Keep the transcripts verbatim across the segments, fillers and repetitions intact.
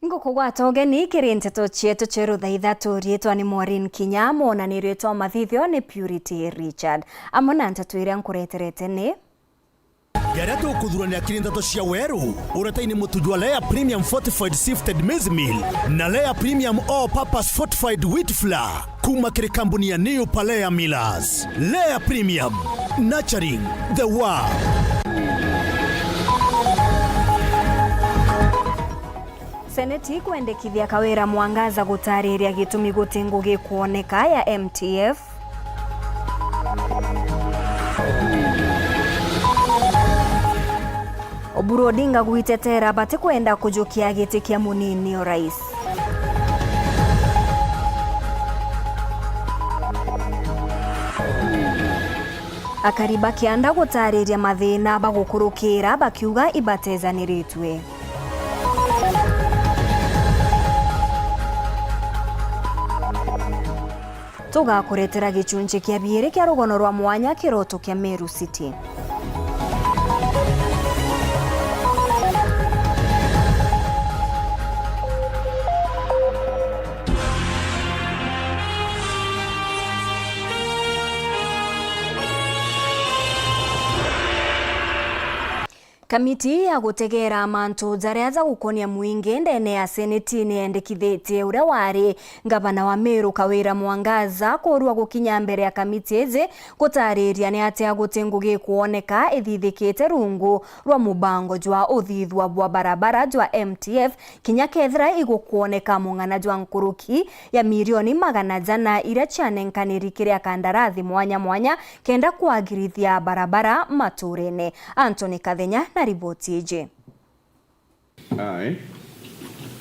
Ngukugwata ugeni kiri nteto cietu cia ruthaitha, turiitwa ni Maureen Kinya, mwonanirio jwa mathithio ni Purity Richard. Amwe na nteto iria nkureterete ni: Jaria tukuthurania kiri nteto cia weru, uretaini mutu jwa Lea Premium Fortified Sifted Maize Meal na Lea Premium All Purpose Fortified Wheat Flour. Kuma kiri kambuni ya New Palea Millers. Lea Premium, nurturing the world. Seneti kwendekithia Kawira Mwangaza gutariria gitumi guti ngugi kwoneka ya M T F. Oburu Odinga gwitetera batikwenda kujukia giti kia munini o rais. Akari ba kianda gutariria mathina bagukurukira bakiuga ibatejaniritue. Tugakuretera gicunci kia biiri kia rugono rwa mwanya Kiroto kia Meru City. Kamiti ya gutegeera mantu jaria jagukonia mwingi ndene ya Seneti ni yendekithitie uria wari ngavana wa Meru Kawira Mwangaza kurua gukinya mbere ya kamiti iji gutariria ni atia guti ngugi ikwoneka ithithikite rungu rwa mubango jwa uthithua bwa barabara jwa M T F, kinya kethira igukwoneka mung'ana jwa nkuruki ya milioni magana jana iria cianenkaniri kiri akandarathi mwanya mwanya kenda kwagirithia barabara maturene. Anthony Kathenya na riboti iji. I,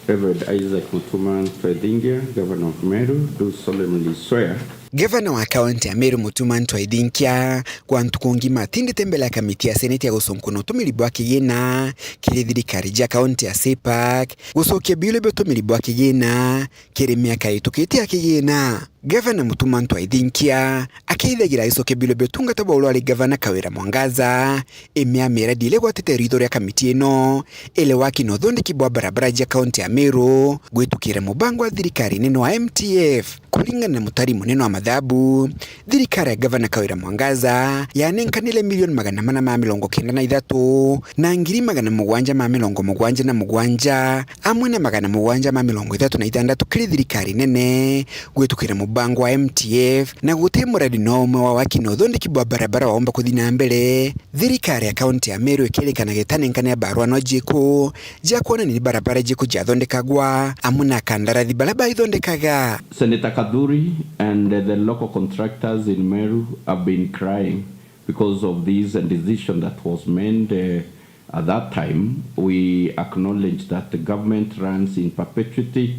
Reverend Isaac Mutuma Ntwethingia, Governor of Meru, do solemnly swear. Gavana wa kaunti ya Meru Mutuma Ntwethingia kwa ntuku ngima atindite mbele ya kamiti ya seneti ya gucunkuna utumiri bwa kigina kiri thirikari ja kaunti ya CPAC, gucokia biuria bia utumiri bwa kigina kiri miaka itukite ya kigina. Gavana Mutuma Ntwethingia akiithagira agicokia biuria bia utungata bwa uria wari gavana Kawira Mwangaza, imwe ya miradi iria igwatite ritho ria kamiti ino iri waki na uthondeki bwa barabara cia kaunti ya Meru gwitukira mubango wa thirikari nene wa M T F. Kuringana na mutari munene wa mathabu, thirikari ya gavana Kawira Mwangaza yanenkanire milioni magana mana ma mirongo kenda na ithatu na ngiri magana mugwanja ma mirongo mugwanja na mugwanja, amwe na magana mugwanja ma mirongo ithatu na ithantatu kiri thirikari nene, gwitukira mubango wa M T F, na guti muradi no umwe wa waki na uthondeki bwa barabara waumba kuthi na mbere. Thirikari ya kaunti ya Meru ikirikana gitanenkanira barua no jiku ja kwonania ni barabara jiku jathondekagwa, amwe na akandarathi baria baithondekaga. Senator Kadhuri and the local contractors in Meru have been crying because of this decision that was made, uh, at that time. We acknowledge that the government runs in perpetuity.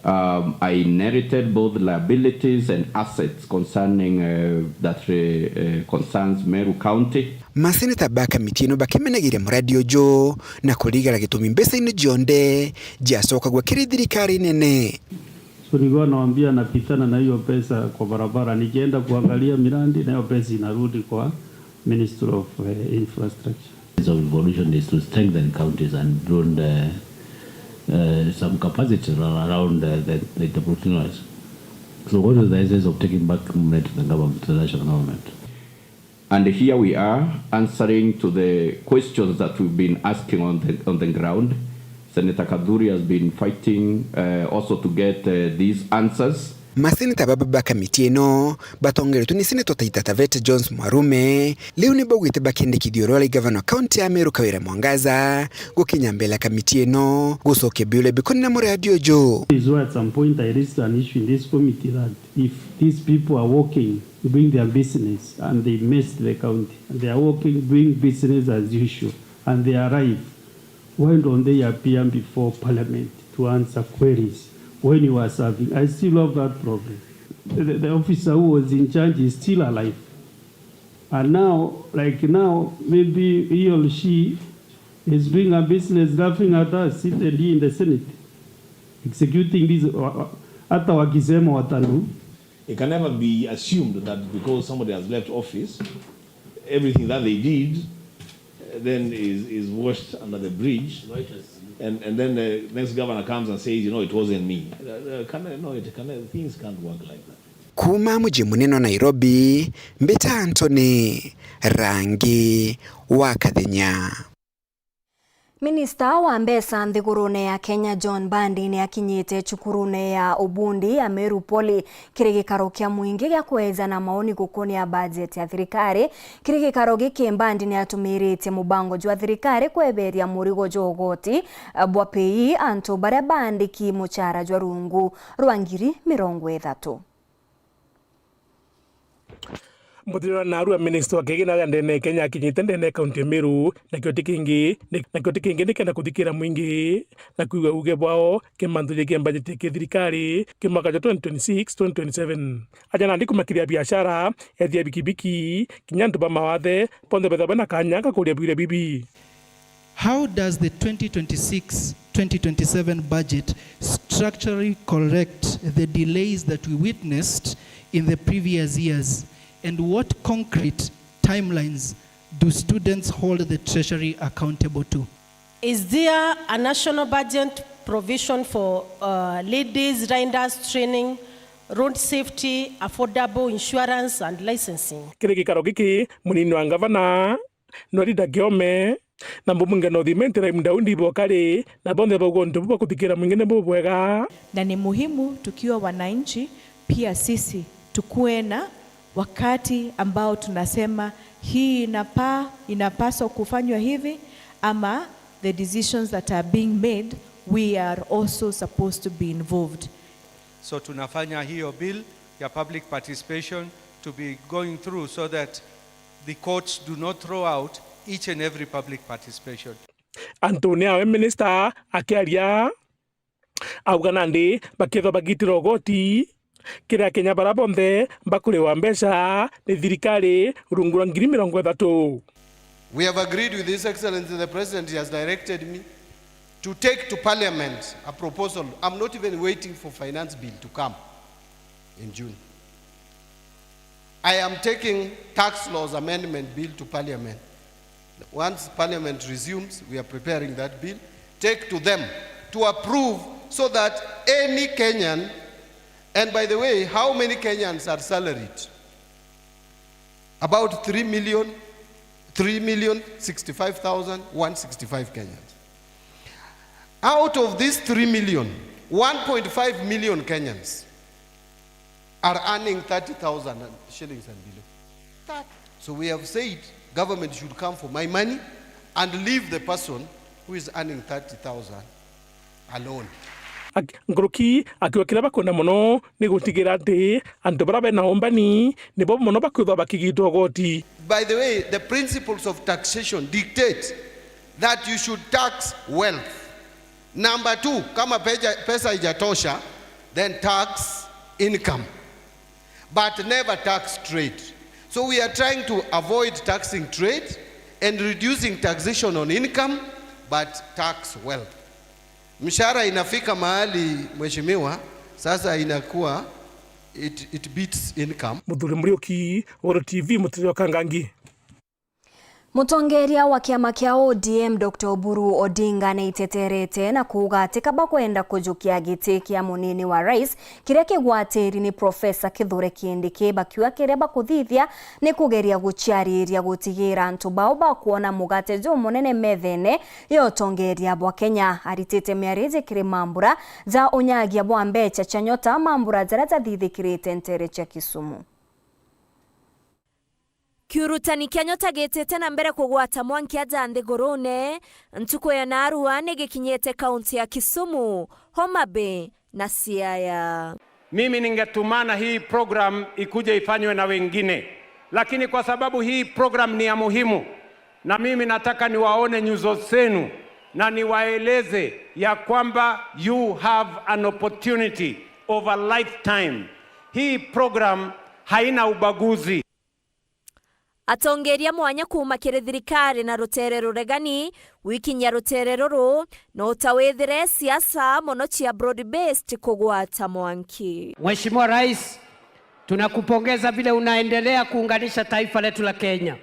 Um, I inherited both liabilities and assets concerning, uh, that, uh, uh, concerns Meru County. Maseneta ba kamiti ino bakimenagiria muradi uju na kurigara gitumi mbeca ino cionthe ciacokagua kiri thirikari nene. So nilikuwa nawaambia napitana na hiyo pesa kwa barabara, nikienda kuangalia miradi na hiyo pesa inarudi kwa Ministry of, eh, Infrastructure. Of evolution is to strengthen counties and build, uh, uh, some capacity ar-, around, uh, the, the entrepreneurs. So what is the essence of taking back money to the government, to the national government? And here we are answering to the questions that we've been asking on the, on the ground. Senator Kadhuri has been fighting, uh, also to get, uh, these answers. Maseneta baba ba kamiti ino batongeretwe ni Senator Taita Taveta Jones Mwarume, riu ni baugite bakendekithia uria wari gavana wa kaunti ya Meru Kawira Mwangaza gukinya mbele ya kamiti ino gucokia biuria bikoni na muradi uju. This is why at some point I raised an issue in this committee that if these people are working, doing their business, and they mess the county, and they are working, doing business as usual, and they arrive, why don't they appear before parliament to answer queries when you are serving? I still have that problem. The, the, the officer who was in charge is still alive. And now, like now, maybe he or she is doing a business laughing at us, seated here in the Senate, executing this, wa-, wa-, hata wakisema watanu. It can never be assumed that because somebody has left office, everything that they did, uh, then is, is washed under the bridge. And, and then the next governor comes and says, you know, it wasn't me. Uh, uh, can I, no, it, can I, things can't work like that. Kuuma muji munene wa Nairobi, mbita Anthony Rangi wa Kathenya. Minista wa mbeca nthigurune ya Kenya John Mbadi ni akinyite cukurune ya Ubundi ya Meru Poly kiri gikaro kia mwingi gia kweejana maoni gukunia bajeti ya thirikari. Kiri gikaro giki, Mbadi ni atumiritie mubango jwa thirikari kweberia murigo jwa ugoti bwa pei antu baria baandiki muchara jwa rungu rwa ngiri mirongo ithatu. Muthiriro na narua, minista wa kigina aria ndene ya Kenya akinyite ndene ya kaunti ya Meru, nakio ti kingi ni, nakio ti kingi ni kenda kuthikira mwingi na kwigua uge bwao ki mantu jegie mbajeti ya kithirikari ki mwaka jwa twenty twenty-six twenty twenty-seven. Aja nandi kumakiria biashara, ethia bikibiki, kinya antu ba mawathe, bonthe bethagwa na kanya ga kuria biuria bibi. How does the twenty twenty-six twenty twenty-seven budget structurally correct the delays that we witnessed in the previous years, and what concrete timelines do students hold the Treasury accountable to? Is there a national budget provision for uh, ladies riders training, road safety, affordable insurance and licensing? Kiri gikaro giki, munini wa ngavana Norida Giome na mbunge North Imenti Rahim Daudi bokari, na bonthe bauga untu buu bwa kuthikira mwingi ni bubwega. Na ni muhimu tukiwa wananchi pia sisi tukuwe na wakati ambao tunasema hii inapa, inapaswa kufanywa hivi, ama the decisions that are being made, we are also supposed to be involved. So tunafanya hiyo bill ya public participation to be going through so that the courts do not throw out each and every public participation. Antuni awe minista akiaria, auga nandi bakethwa bagitira ugoti kiri Akenya bara bonthe bakuriwa mbeca ni thirikari rungu rwa ngiri mirongo ithatu. We have agreed with His Excellency the President, he has directed me to take to Parliament a proposal. I'm not even waiting for Finance Bill to come in June. I am taking Tax Laws Amendment Bill to Parliament. Once Parliament resumes, we are preparing that bill. Take to them to approve so that any Kenyan, and by the way, how many Kenyans are salaried? About three million, three million sixty-five thousand one sixty-five Kenyans. Out of these three million, one point five million Kenyans are earning thirty thousand shillings and below. That, so we have said government should come for my money and leave the person who is earning thirty thousand alone. Ak-, nkuruki akiuga kiria bakwenda mono ni gutigira ati antu baria bena umbani nibo mono bakwithwa bakigitwa ugoti. By the way, the principles of taxation dictate that you should tax wealth. Number two, kama peja-, pesa haijatosha, then tax income, but never tax trade. So we are trying to avoid taxing trade and reducing taxation on income, but tax wealth. Mshahara inafika mahali, mheshimiwa, sasa inakuwa it, it beats income. Muthuri Muriuki, Weru T V, Muturia wa Kangangi. Mutongeria wa kiama kia O D M, Doctor Oburu Odinga, niaiteterete na kuuga ati kaba kwenda kujukia giti kia munini wa rais kiria kigwatiri ni Professor Kithure Kindiki, bakiuga kiria bakuthithia ni kugeria guciariria gutigira antu bao bakwona mugate jumunene methene ya utongeria bwa Kenya. Aritite miario iji kiri mambura ja unyagia bwa mbecha cia Nyota, mambura jaria jathithikirite ntere cia Kisumu. Kiurutani kia Nyota gitite na mbere kugwata mwanki aja nthigurune, ntuku ya narua ni gikinyite kaunti ya Kisumu, Homa Bay na Siaya. Mimi ningetumana hii program ikuje ifanywe na wengine, lakini kwa sababu hii program ni ya muhimu, na mimi nataka niwaone nyuso zenu na niwaeleze ya kwamba you have an opportunity of a lifetime. Hii program haina ubaguzi. Atongeria mwanya kuuma kiri thirikari na rutere ruregani gwikinyia rutere ruru, no ta withire siasa mono cia broad based kugwata mwanki. Mheshimiwa Rais, tunakupongeza vile unaendelea kuunganisha taifa letu la Kenya,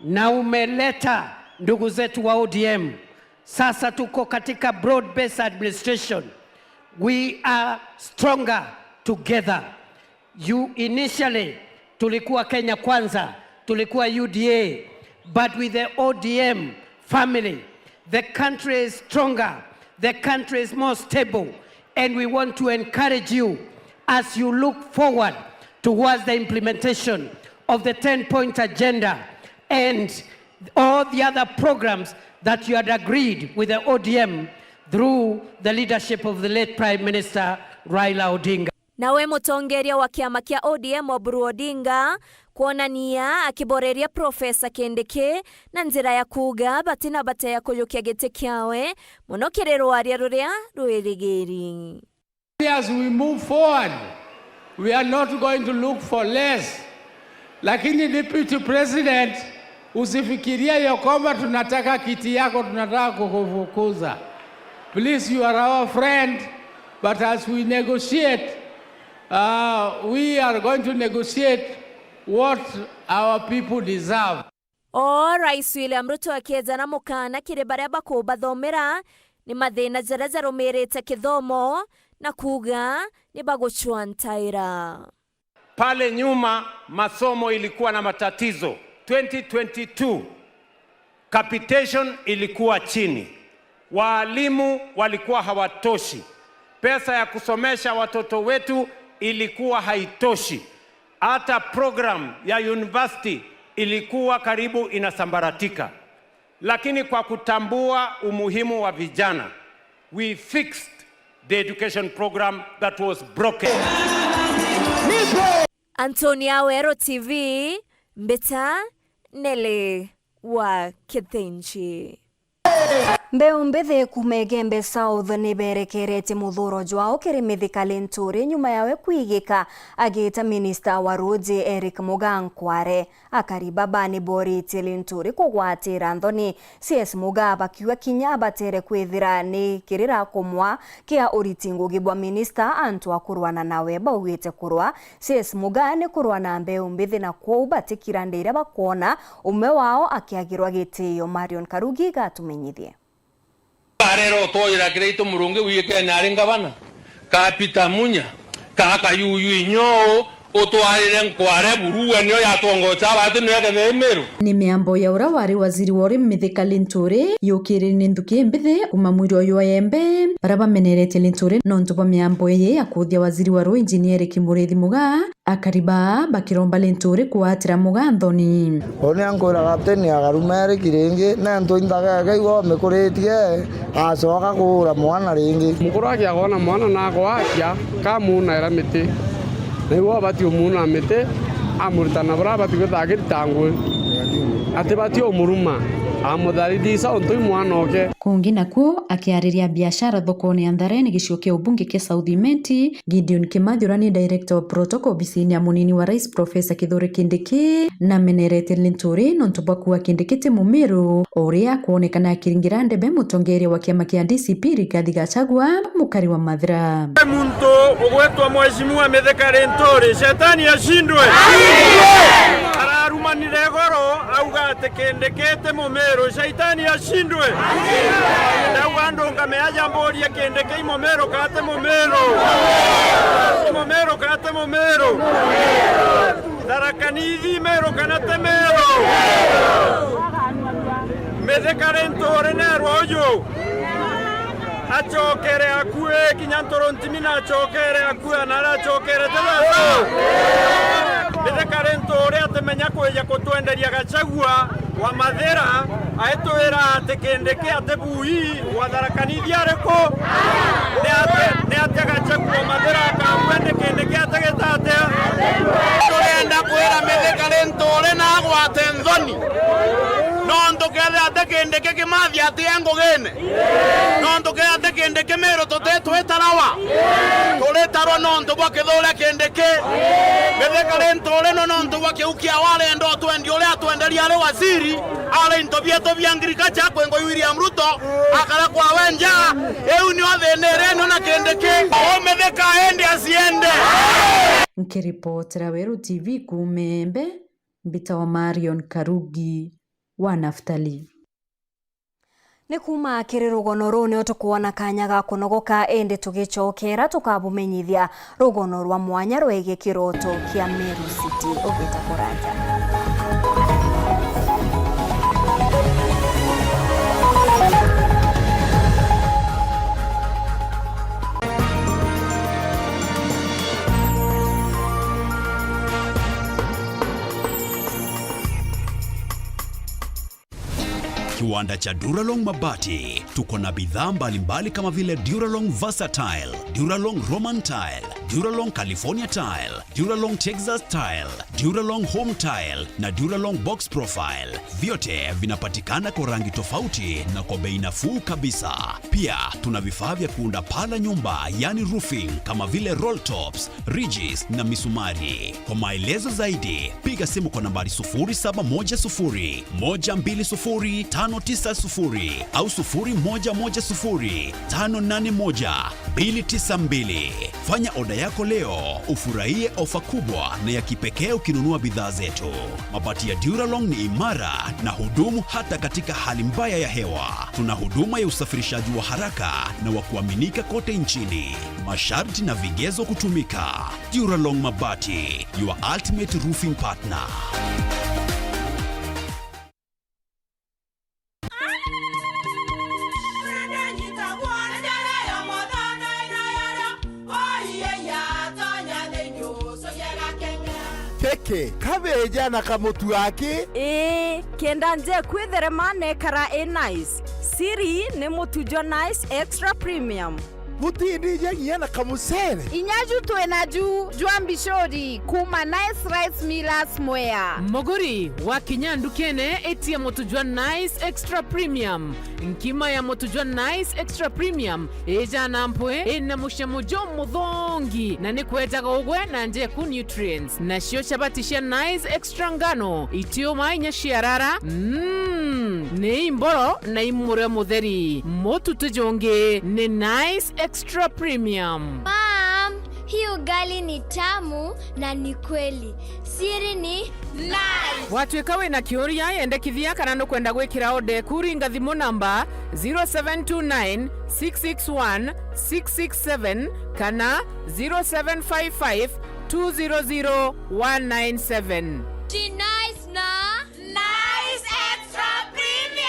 na umeleta ndugu zetu wa O D M Sasa tuko katika broad-based administration. We are stronger together. You initially, tulikuwa Kenya Kwanza, tulikuwa U D A, but with the O D M family, the country is stronger, the country is more stable, and we want to encourage you as you look forward towards the implementation of the ten-point agenda and all the other programs that you had agreed with the O D M through the leadership of the late Prime Minister Raila Odinga. Nawe mutongeria wa kiama kia O D M Oburu Odinga kwonania akiboreria Professor Kindiki na njira ya kuuga batina bata ya kujukia giti kiawe mono kiri rwaria ruria rwirigiri. As we move forward, we are not going to look for less. Lakini Deputy President, usifikirie ya kwamba tunataka kiti yako, tunataka kukufukuza. Please, you are our friend, but as we negotiate, uh, we are going to negotiate what our people deserve. O Rais William Ruto akieja na mukaana kiri baria bakubathomera ni mathina jaria jarumirite kithomo na kuuga ni bagucwantaira. Pale nyuma masomo ilikuwa na matatizo. Twenty twenty-two, capitation ilikuwa chini. Waalimu walikuwa hawatoshi. Pesa ya kusomesha watoto wetu ilikuwa haitoshi. Hata program ya university ilikuwa karibu inasambaratika. Lakini kwa kutambua umuhimu wa vijana, we fixed the education program that was broken. Antonia Wero T V, Mbita, Nelly wa Kithinji. Mbeu mbithi kuuma Igembe South ni berekeretie muthuuro jwao kiri Mithika Linturi nyuma yawe kwigika agita minista wa ruuji Eric Mugaa Nkware. Akari baba ni boritie Linturi kugwatira nthoni C S Mugaa bakiuga kinya abatere kwithira ni kirira kumwa kia uriti ngugi bwa minista antu a kurwana nawe baugite kurwa C S Mugaa ni kurwa na mbeu mbithi na kwou batikira ndeira bakwona umwe wao akiagirwa gitio. Marion Karugi gatumenyithie. Arera utwojera kiraitu murungi wigikene ari ngavana, ka Peter Munya, ka Kayuyu inyoo, utwarire Nkware buru, we nio yatongoca bati nio ekethire Meru. Ni miambo ya uria wari waziri wa urimi Mithika Linturi yukiriri ni nthuki mbithi kuuma mwiri uyu wa Igembe, baria bameneretie Linturi nontu bwa miambo iyi ya kuthia waziri wa ruu Engineer Eric Muriithi Mugaa. Akari baa bakiromba Linturi kuatira Mugaa nthoni. Uni ankwira kapteni akaruma Eric ringi, nentu inthaga ega igwe umikuritie, acoka kuura mwana ringi. Mukuru agia kwona mwana na agwakia, kamuunaira miti. Na iwe ubati umuuna miti, amuritana buria abati gwithaga akirita ngui. Atibati umuruma, amutharithisa untu i mwana oke. Kungi nakuo, akiariria biashara thokone ya Nthareni gicigo kia ubunge kia South Imenti, Gideon Kimathi, uria ni director wa protocol obisini ya munini wa rais Professor Kithure Kindiki, nameneretie Linturi nontu bwa kuuga Kindiki ti Mumiru, o uria akwonekana akiringira ndebe mutongeria wa kiama kia D C P Rigathi Gachagua, mukari wa Mathira. Muntu ugwitwa Mheshimiwa Mithika Linturi, shetani ashindwe! Ararumanire igoro, auga ati Kindiki ti Mumiru, shaitani ashindwe. Ndauga andu nkamea aja mburie Kindiki i Mumiru ka ti Mumiru? I Mumiru ka ti Mumiru? Tharaka Nithi Meru kana ti Meru? Mithika Linturi nerwa uju acokere akui, kinya Nturu Ntimi na acokere akui, na aria acokere ti baba. Mithika Linturi atimenya kwija kutwenderia Gachagua wa Mathira, aitwira ati Kindiki ati bui wa Tharaka Nithi ariku? Ni ati, ni atia Gachagua wa Mathira akabua ni Kindiki atigita atia? Turenda kwira Mithika Linturi na agwate nthoni, nontu kethira ati Kindiki Kimathi ati e ngugine. Nontu kethira ti Kindiki Meru tuti twitarawa. Turitarwa nontu bwa Kithure Kindiki. Mithika Linturi no nontu bwa kiu kia warenda utwendi uria atwenderia ari waziri, ari into bietu bia agriculture kwingwa William Ruto, akara kwawe nja. Iu nio thina iria ino na Kindiki. Umithika indi aciende. Nkiripotera Weru T V kuuma Embe, mbitawa Marion Karugi wa Naftali. Ni kuuma kiri rugono ruu nio tukwona kanya ga kunogoka, indi tugicokera tukabumenyithia rugono rwa mwanya rwegie kiroto kia Meru City. Ugita kuraja. Kiwanda cha Duralong Mabati. Tuko na bidhaa mbalimbali kama vile Duralong Versatile, Duralong Roman Tile, Duralong California Tile, Duralong Texas Tile, Duralong Home Tile na Duralong Box Profile. Vyote vinapatikana kwa rangi tofauti na kwa bei nafuu kabisa. Pia tuna vifaa vya kuunda paa la nyumba, yani roofing, kama vile roll tops, ridges na misumari. Kwa maelezo zaidi, piga simu kwa nambari sufuri saba moja sufuri, moja mbili sufuri, tano tisa sufuri au sufuri moja moja sufuri, tano nane moja, mbili tisa mbili. Fanya oda yako leo, ufurahie ofa kubwa na ya kipekee ukinunua bidhaa zetu. Mabati ya Duralong ni imara na hudumu hata katika hali mbaya ya hewa. Tuna huduma ya usafirishaji wa haraka na wa kuaminika kote nchini. Masharti na vigezo kutumika. Duralong Mabati, your ultimate roofing partner. Keke, kabeja na kamutu aki. Ii, kenda nje kwitherema nekara i nice. Siri ni mutu jwa Nice Extra Premium. Butindija nginya na kamucere. Inya ju twina ju jwa mbicuri kuuma Nice Rice Millers Mwea. Muguri, wakinya ndukene, itia mutu jwa Nice Extra Premium. Nkima ya mutu jwa Nice Extra Premium ijana mpwi, ina mucamo jumuthongi, na ni kwejaga ugwe na njeku nutrients. Nacio chabati cia Nice Extra Ngano itiuma inya ciarara, mm, ni imboro na imurio mutheri. Mutu ti jungi ni Nice Extra Premium. Mom, hii ugali ni tamu na ni kweli. Siri ni Nice. Watuika wina kiuria, yendekithia kana nukwenda gwikira order eku, ringa thimu namba zero seven two nine, six six one, six six seven kana zero seven five five, two zero zero, one nine seven. Ti Nice na Nice Extra Premium.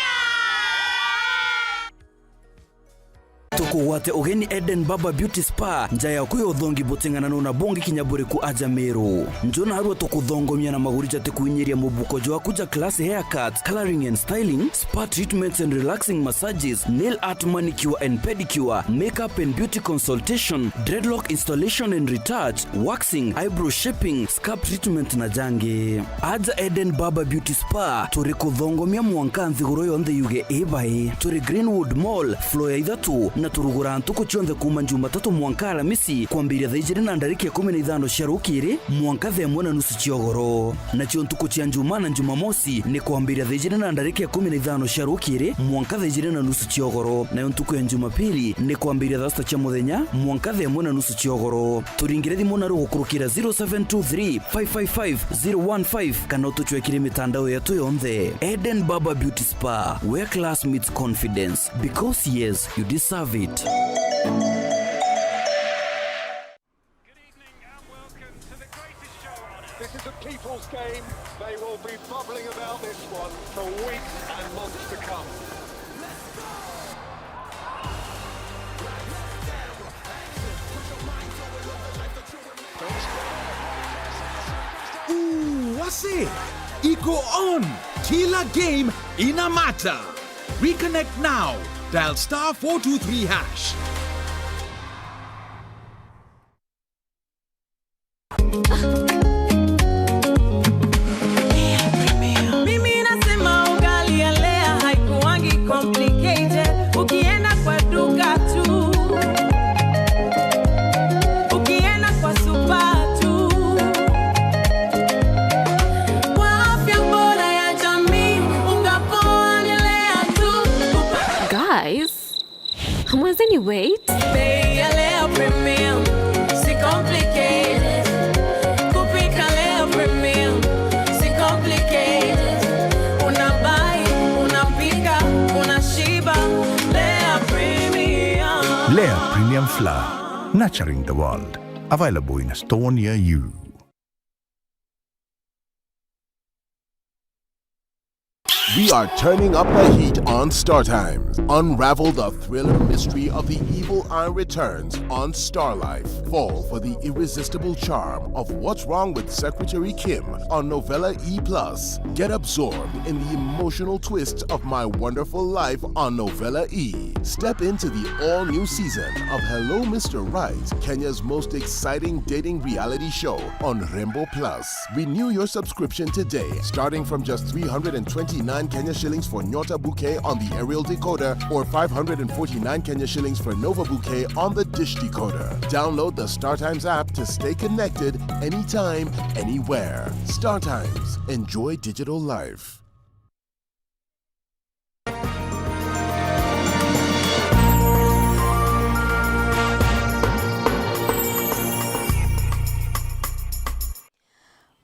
Tukugwate ugeni Eden Barber Beauty Spa, nja yaku ya uthongi buting'ananu na bungi kinya buriku aja Meru. Njo narua tukuthongomia na maguri jatikuinyiria mubuko jwaku ja class haircuts, coloring and styling, spa treatments and relaxing massages, nail art, manicure and pedicure, makeup and beauty consultation, dreadlock installation and retouch, waxing, eyebrow shaping, scalp treatment na jangi. Aja Eden Barber Beauty Spa, turi kuthongomia mwanka nthiguru yonthe yuge i bai. Turi Greenwood Mall, floor ya ithatu, na turuguraa ntuku cionthe kuuma Jumatatu mwanka Alamisi, kwambiria thaa ijiri na ndarika ikumi na ithano cia rukiri mwanka thaa imwe na nusu cia ugoro. Nacio ntuku cia Njumaa na Jumamosi ni kwambiria thaa ijiri na ndarika ikumi na ithano cia rukiri mwanka thaa ijiri na nusu cia ugoro. Nayo ntuku ya Jumapili ni kwambiria thaa sita cia muthenya mwanka thaa imwe na nusu cia ugoro. Turingire thimu naru gukurukira zero seven two three, five five five, zero one five kana utucwekire mitandao yetu yonthe. Eden Barber Beauty Spa, where class meets confidence. Because yes, you deserve it. Good evening and welcome to the greatest show on earth. This is a people's game. They will be bubbling about this one for weeks and months to come. Ooh, wase! Iko on! Kila game ina matter! Reconnect now. Dial star four two three hash. Mimi nasema ugali ya Lea haikuwangi complicated. Ukienda kwa duka tu, ukienda kwa supa tu, kwa afya bora ya jamii, unga poa ni Lea tu. Guys, hamwezeni wait? Bei ya Lea Premium, si complicated. Flour, nurturing the world. Available in a store near you. We are turning up the heat on Star Times. Unravel the thriller mystery of the evil eye returns on Star Life. Fall for the irresistible charm of What's Wrong with Secretary Kim on Novella E plus. Get absorbed in the emotional twists of My Wonderful Life on Novella E. Step into the all-new season of Hello Mister Right, Kenya's most exciting dating reality show on Rembo Plus. Renew your subscription today, starting from just three hundred and twenty-nine Kenya shillings for Nyota Bouquet on the aerial decoder or five hundred and forty-nine Kenya shillings for Nova Bouquet on the dish decoder. Download the StarTimes app to stay connected anytime, anywhere. StarTimes. Enjoy digital life.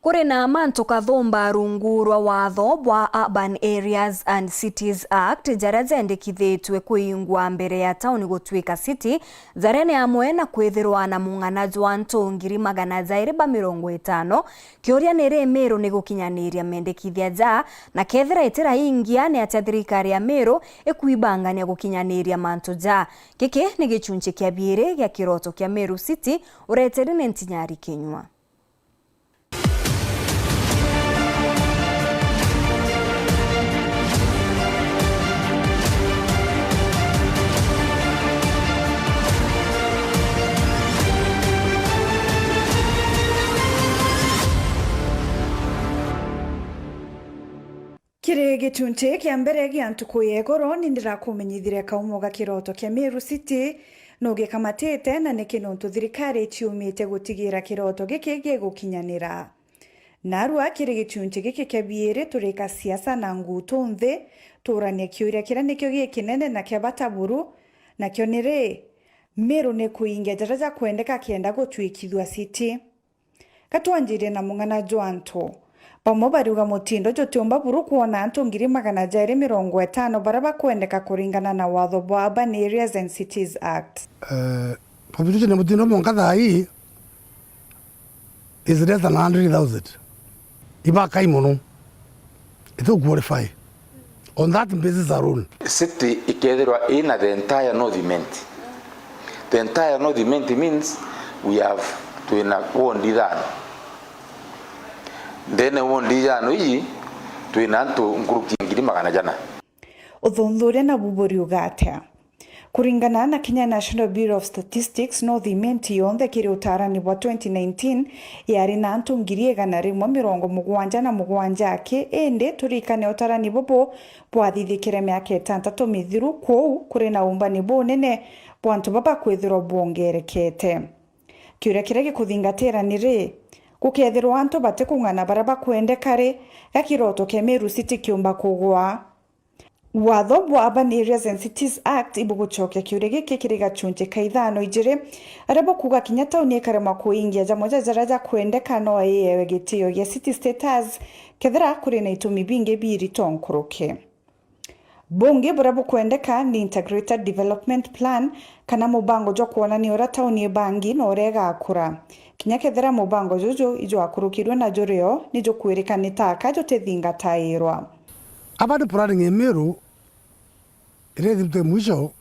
Kuri na mantu kathumba rungu rwa watho bwa Urban Areas and Cities Act, jaria jendekithitue kuingwa mbere ya tauni gutwika city, jaria ni amwe na kwithirwa na mung'ana jwa antu ngiri magana jairi ba mirongo itano. Kiuria ni ri, Meru ni gukinyaniria mendekithia ja? Na kethira itiraingia, ni atia thirikari ya Meru ikwibangania gukinyaniria mantu ja? Giki ni gichunchi kia biiri gia kiroto kia Meru City, ureteri ni Ntinyari Kinyua. Kiri gichunchi kia mbere gia ntuku ya igoro, ni ndirakumenyithire kaumo ga kiroto kia Meru City, no gikamatite, na niki? Nontu thirikari itiumite gutigira kiroto giki gigukinyanira. Narua kiri gichunchi giki kia biiri, turika siasa na ngutu nthi, tuuranie kiuria kiria nikio gikinene na kia bata buru, nakio ni ri, Meru ni kuingia jaria jakwendeka kenda gutwikithua city? Ka twanjirie na mung'ana jwa antu. Bamwe bariuga mutindo jutiumba buru kwona antu ngiri magana jairi mirongo itano baria bakwendeka kuringana na watho bwa Urban Areas and Cities Act. Eh, population ya mutindo mwanka thaa ii is less than a hundred thousand. Ibakai mono. Itu qualify. On that basis alone. City ikethirwa ina the entire North Imenti. The entire North Imenti means we have, twina ward ithano. Ndene ward ithano ii, twina antu nkuruki ya ngiri magana jana. Uthuthuria nabu buriuga atia? Kuringana na Kenya National Bureau of Statistics, North Imenti yonthe kiri utarani bwa twenty nineteen yari na antu ngiri igana rimwe mirongo mugwanja na mugwanja aki, indi turikane utarani bubu bwathithikire miaka itantatu mithiru, kwou kuri na umbani bunene bwa antu baba kwithirwa bwongerekete. Kiuria kiria gikuthingatira ni ri, gukethirwa antu batikung'ana baria bakwendeka ri, ga kiroto kia Meru City kiumba kugwa? Watho bwa Urban Areas and Cities Act ibugucokia kiuria giki kiri gachunchi ka ithano ijiri, aria bukuuga kinya tauni ikaremwa kuingia jamwe ja jaria jakwendeka no iiewe gitio gia city status kethira kuri na itumi bingi biirito nkuruki. Bungi buria bukwendeka ni Integrated Development Plan, kana mubango jwa kwonania uria tauni ibangi na uria igakura. Kinya kethira mubango juju ijwakurukirwe na jurio, ni jukwirika ni taka jutithingatairwa. Urban planning ya Meru iria ithirite mwisho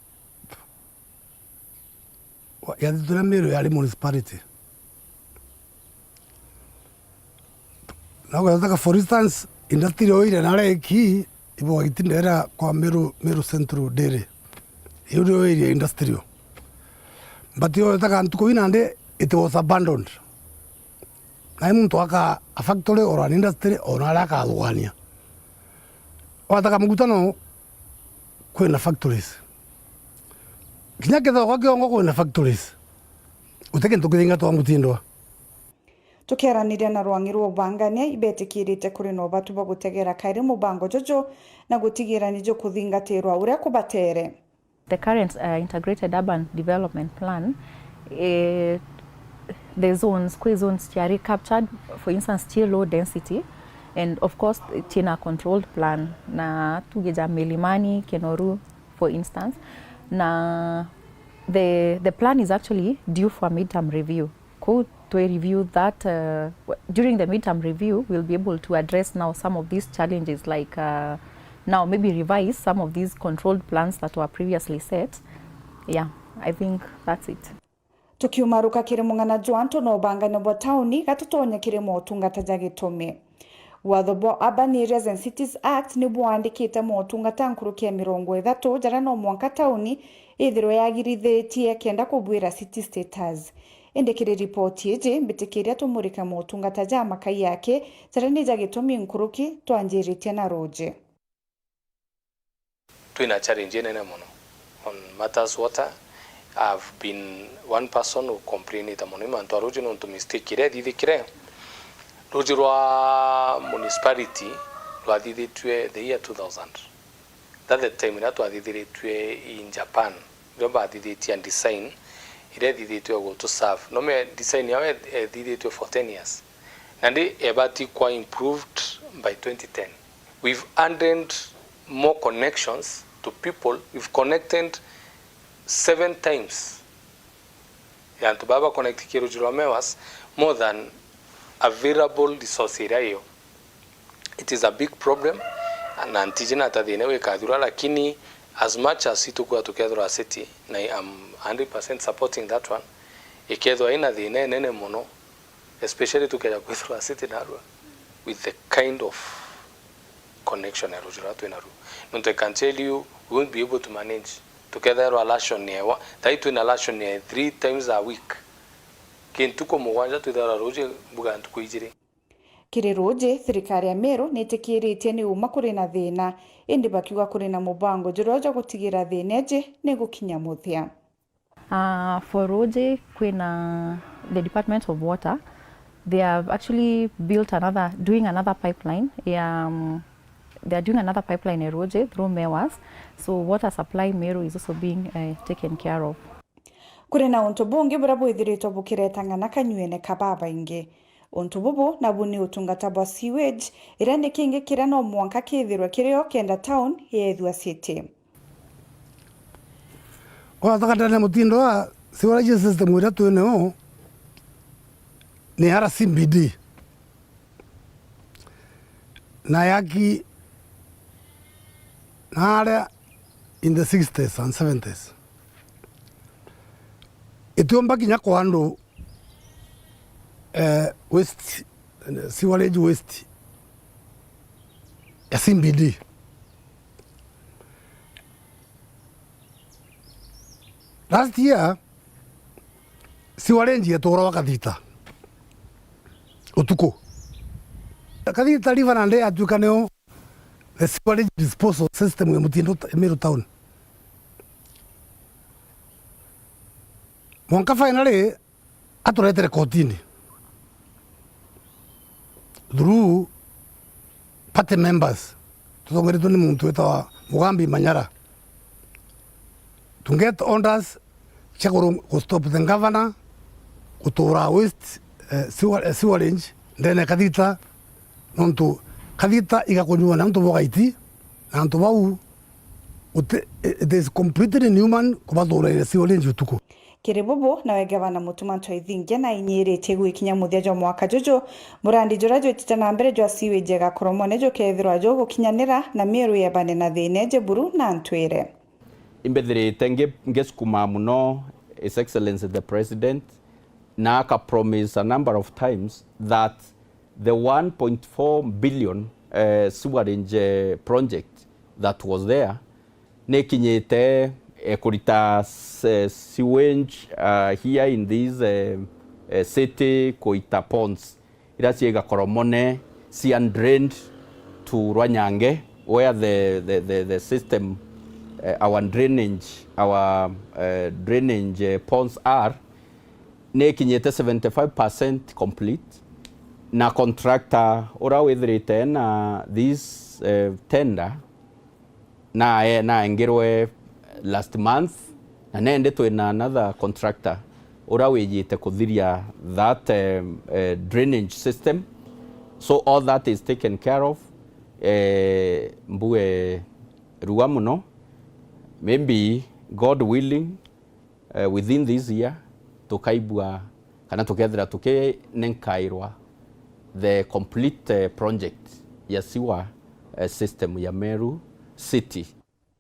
ya thithu iria Meru yari municipality. Na ugataka, for instance, industry oire na reki ibo gitindera kwa Meru, Meru Central Dairy. Iyo ndio area industrial. But yo taka ntuku ina ndi, it was abandoned. Na muntu aka a factory or an industry, ona aria akathugania. Wataka mugutano, kwina factories. Kinya kethagwa kiongo kwina factories. Uti kintu kithingatwa mutindwa. Tukieraniria na rwang'i rwa ubangania, ibetikirite kuri na ubatu bwa gutegera kairi mubango juju na gutigira ni jukuthingatirwa uria kubatere. The current, uh, integrated urban development plan, eh, the zones, kwi zones ciari captured, for instance, ci low density, and of course, cina controlled plan, na tuge ja Milimani, Kinoru, for instance, na The, the plan is actually due for a midterm review. Kou twi review that, uh, w- during the midterm review, we'll be able to address now some of these challenges, like, uh, now maybe revise some of these controlled plans that were previously set. Yeah, I think that's it. Tukiumaruka kiri mung'ana jwa antu na ubangania bwa tauni, gatutonye kiri motungata ja gitumi. Watho bwa Urban Areas and Cities Act ni bwandikite motungata nkuruki ya mirongo ithatu jaria no mwanka tauni ithirwe yagirithitie kenda kubwira city status. Indi kiri ripoti iji, mbitikiria tumurike motungata ja makai yake jaria ni ja gitumi nkuruki twanjiritie na ruji. Twina challenge inene mono on matters water. I've been one person who complainite mono i mantu a ruji, nontu mistake iria ithithikire, ruji rwa municipality rwathithitue the year two thousand. That the time iria twathithiritue in Japan, riria bathithitie a design iria ithithitue gutu serve. No me design yao ethithitue for ten years. Nandi ebati kwa improved by twenty ten. We've added more connections to people. We've connected seven times ya antu baba connect ki ruji rwa Mewas more than available resource iria iyo. It is a big problem, na ntiji na ta thina wikathirwa, lakini as much as itukuwa tukethirwa city, na I am hundred percent supporting that one, ikethirwa ina thina inene mono, especially tukeja kwithirwa city narua with the kind of connection ya ruji rwa twina ruo. Nontu I can tell you, we won't be able to manage. Tukethirwa ration ni ewa, thai twina ration ya three times a week. Ki ntuku mugwanja twithirwa ruji mbuga ntuku ijiri. Kiri ruji, thirikari ya Meru nitikiritie ni uma kuri na thina, indi bakiuga kuri na mubango juria jwa gutigira thina iji ni gukinya muthia. Uh, for ruji, kwina the Department of Water, they have actually built another, doing another pipeline. Yeah, um, they are doing another pipeline in ruji through Mewas, so water supply Meru is also being, uh, taken care of. Kuri na untu bungi buria bwithiritwe bukireta ng'ana kanyuene ka babaingi. Untu bubu nabu ni utungata bwa sewage, iria ni kingi kiria no mwanka kithirwe kirio kenda town yeethua city. Kwa thakatene mutindo wa sewerage system iria twineo ni R C B D, na yaki na aria in the sixties and seventies. Itiumba kinya kwa andu, eh, waste, sewerage waste ya C B D. Last year, sewerage yetwarwa Kathita utuku. Kathita river nandi yatuika niyo the sewerage disposal system ya mutindo ta-, Meru town. Mwanka finally aturetere kotini through party members, tutongeretwe ni muntu witawa Mugambi Manyara, to get orders cia kuru-, ku stop the governor gutura waste, eh, sewer-, eh, sewerage ndene ya Kathita, nontu Kathita igakunyua na antu bogaiti, na antu bau guti-, it is completely inhuman kubathuraira sewerage utuku. Kiri bubu, nawe gavana Mutuma M'Ethingia nainyiritie gwikinya muthia jwa mwaka juju, murandi juria jwitite na mbere jwa sewage ya Gakoromone jukethirwa jugukinyanira na Meru yebane na thina iji buru na ntwire. Imbithirite ngi-, ngisukuma muno His Excellency the President, na aka promise a number of times that the one point four billion, eh, sewerage, eh, project that was there nikinyite, eh, kurita se-, sewage, ah, here in these, eh, eh, city, kuita ponds iria cia Gakoromone, cia drained to Rwanyange, where the, the, the, the system, eh, our drainage, our, eh, drainage, eh, ponds are, nikinyite seventy-five percent complete, na contractor uria withirite na this, eh, tender na, eh, naengirwe last month, na nendi twina another contractor uria wijite kuthiria that, eh, eh, drainage system. So all that is taken care of. Eh, mbuge rua muno, maybe God willing, Eh, within this year, tukaigua kana tukethira tukinenkairwa the complete, eh, project ya sewer, eh, system ya Meru City.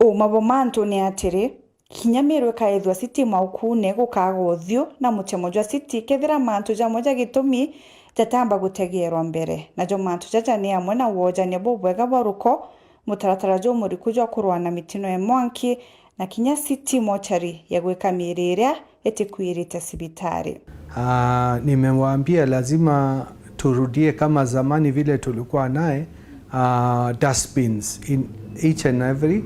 Uuma bo mantu ni atiri, kinya Meru ikaethua city maukuune gukaaga uthiu na muchemo jwa city kethira mantu jamwe ja gitumi jatamba gutegeerwa mbere. Najo mantu jaja ni amwe na wojania bubwega bwa ruko, mutaratara jumuriku jwa kurua na mitino ya mwanki, na kinya city mortuary ya gwika miiri iria itikwirite cibitari. Ah, nimewaambia lazima turudie kama zamani vile tulikuwa naye, ah, dustbins in each and every,